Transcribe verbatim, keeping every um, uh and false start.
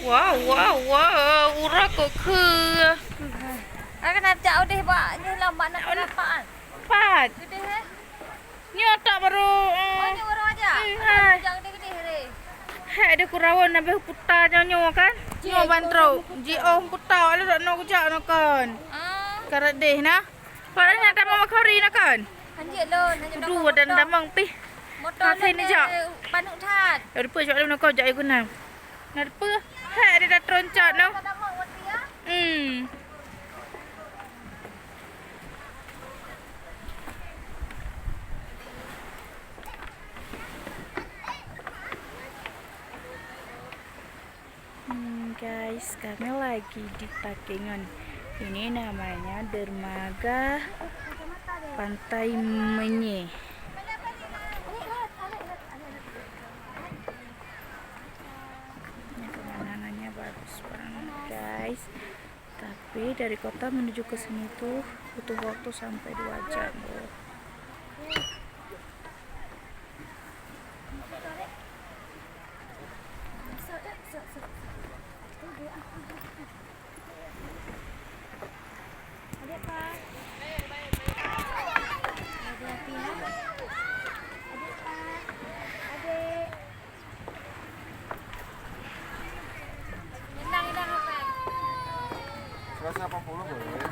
Wow, wow, wow, uroe kok keu. Akan ada udeh bak ni lambat nak kenapa? Pat. Udeh eh? Nyoe tak baru. Oh, ni baru aja. Hmm, hai. Jangan gede-gede re. Hai, ada kurawan nabeh puta nyoe kan? Nyoe ban trok. Ji oh puta lalu dak no kujak no kan. Ah. Karat deh nah. Padahal nak tamong makhori no kan? Hanjit lon, hanjit. Udu dan tamong pih. Motor ni jak. Panuk that. Ya rupa jak no kau jak ikut nah. Nah rupa. Hai, ada dah troncot no. Hmm. Hmm, guys, kami lagi di Takengon. Ini namanya dermaga Pantai Menye. Ini pemandangannya bagus banget, guys. Tapi dari kota menuju ke sini tuh butuh waktu sampai dua jam loh. Seratus lapan puluh boleh.